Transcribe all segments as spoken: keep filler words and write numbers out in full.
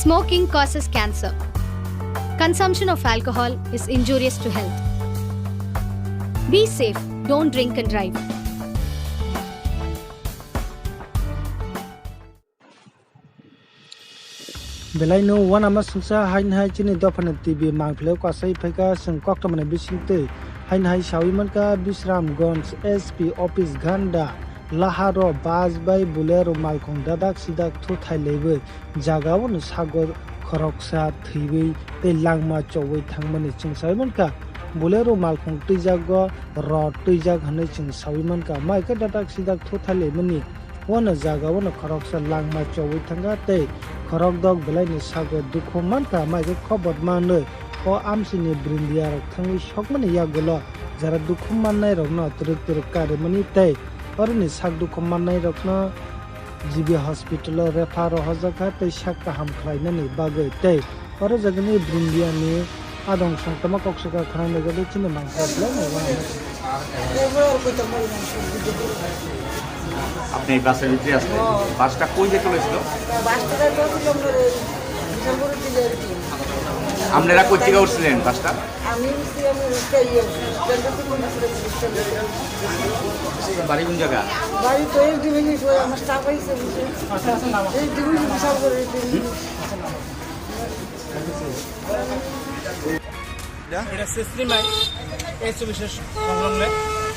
Smoking causes cancer. Consumption of alcohol is injurious to health. Be safe, don't drink and drive. Belai no uanama sungsa haini hai chini dophani T V mangphlio kwsai phaikha, chwng koktwmani bisingtwi haini hai sawi mankha, Bisramganj S P office ganda laharo bus bai Bolero malkhung dadak sidak thuthai laiwi jaga ono sagor khoroksa thwiwi tei langma chowui thangmani chwng sawi mankha. Bolero malkhung twijago, rod twijak hwnwi chwng sawi mankha. Mai khe dadak sidak thuthai laimani. Uano jaga uano khoroksa langma chowui thangkha tei khorokdok belaini sago dukhu mankha, mai khe khobor manwi o amsini brindiarok thangwi sokmani yagulo jara dukhu mannairokno twrwk twrwk karimani tei oroni sak dukhu mannairokno G B hospital-o refer rohorjakha tei sak kaham khlainani bagwi tei oro jagani brindiani adong songtoma kok saka khwnai naijakle chini mangsa belai naijakha. আপনি এই বাসের ভিতরে আসলেন? হ্যাঁ। বাসটা কই যেতে হয়েছিল? বাসটা যাইতে হয়েছিল আমাদের এই বিশালগড়ের দিকে আর কি। আপনারা কোথা থেকে উঠছিলেন বাসটা? আমি উঠছি, আমি উঠছি, ইয়ে, স্ট্যান্ডার্ড থেকে উঠছি, স্ট্যান্ডার্ড থেকে। বাড়ি কোন জায়গা? বাড়ি তো এই ডিভিনিট, ওই আমার স্টাফ আইছে, বুঝে। এই ডিভিনিট বিশালগড়ের এই ডিভিনিট। এটা? এটা সিসিমাই এই চব্বিশের সংলগ্নে,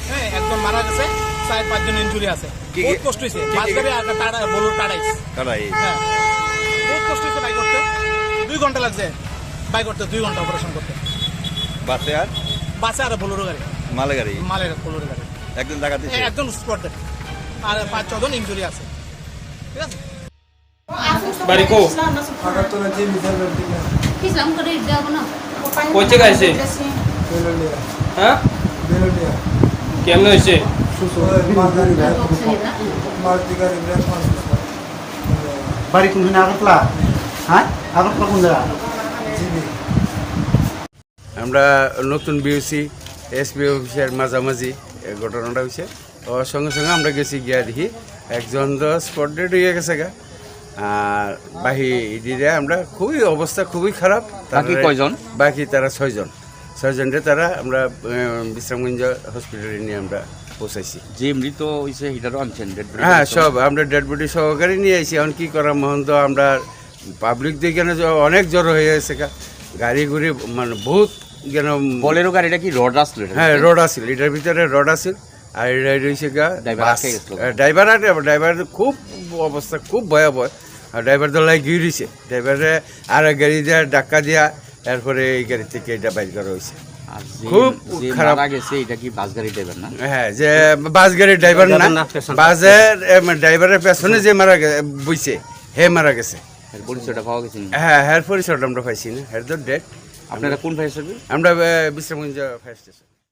হ্যাঁ, একজন মারা গেছে, চার পাঁচজন ইনজুরি আছে। কি কি? বহুত কষ্ট হয়েছে। কি কি? বাস গাড়ি আর টাটা, বোলেরো টাটাইস। টাটাইস। হ্যাঁ। বহুত কষ্ট হয়েছে বাই করতে। দুই ঘন্টা লাগছে বাই করতে, দুই ঘন্টা অপারেশন করতে। বাসে আর? বাসে আর বোলেরো গাড়ি। মালে গাড়ি? মালের বোলেরো গাড়ি। একজন জায়গাতে এ, শেষ? একজন স্পট ডেড। আর পাঁচ ছজন ইনজুরি আছে। ঠিক আছে? বাড়ি কো? আগরতলা যে মিসাইল রোড থেকে। কই থেকে আইছে? বেলোনিয়া। হ্যাঁ? বেলোনিয়া। কেমনে হইছে? সুস্থ। ওই মালগাড়ি ব্যাগ, মালগাড়ি ব্যাগ, মাল। বাড়ি কোনখানে? আগরতলা? হ্যাঁ, আগরতলা কোন জায়গা? জিবি। আমরা নতুন বিওসি এসপি অফিসের মাঝামাঝি এ ঘটনাটা হয়েছে। ও সঙ্গে সঙ্গে আমরা গেছি গিয়া দেখি একজন তো স্পট ডেড হয়ে গেছে গা। আর বাকি ইডিরে আমরা খুবই অবস্থা খুবই খারাপ। বাকি তারা কয়জন? বাকি তারা ছয়জন। ছয়জনরে তারা আমরা, আহ, বিশ্রামগঞ্জ হসপিটালে নিয়ে আমরা পৌঁছাইছি। যে মৃত হইছে, হিটারও আনছেন, ডেড বডি হ্যাঁ, সব। সব আমরা ডেড বডি সহকারে নিয়ে আইছি। এখন কি করা, মহন তো আমরা পাবলিক দিয়ে কেন জ-, অনেক জড়ো হয়ে গেছে গা। গাড়ি ঘুরে মানে বহুত কেন বোলেরো গাড়িটা কি রড আসলো এটা হ্যাঁ, ভিতরে? রড আছিল, এটার ভিতরে রড আছিল। আর এটা রয়েছে গা ড্রাইভার বাস। আটকে গেছিল। আহ, ড্রাইভার আটকে, ড্রাইভার খুব অবস্থা খুব ভয়াবহ। আর ড্রাইভার তো লাগি রয়েছে, ড্রাইভারে আর এক গাড়ি দিয়ে ধাক্কা দিয়া এরপরে এই গাড়ি থেকে এটা বাইর করা হয়েছে। আর যে, খুব যে খারাপ। মারা গেছে, এটা কি বাস গাড়ির ড্রাইভার না? হ্যাঁ, যে বাস গাড়ির ড্রাইভার না, ড্রাইভার না, প্যাসেঞ্জার। বাসের, এ, মানে, ড্রাইভারের পেছনে যে মারা গে-, বইছে, হে মারা গেছে। এর পরিচয়টা পাওয়া গেছে নি? হ্যাঁ, হ্যাঁ, পরিচয়টা আমরা পাইছি না, হে তো ডেড। আপনারা কোন ফায়ার সার্ভিস? আমরা, এ, বিশ্রামগঞ্জ ফায়ার স্টেশন।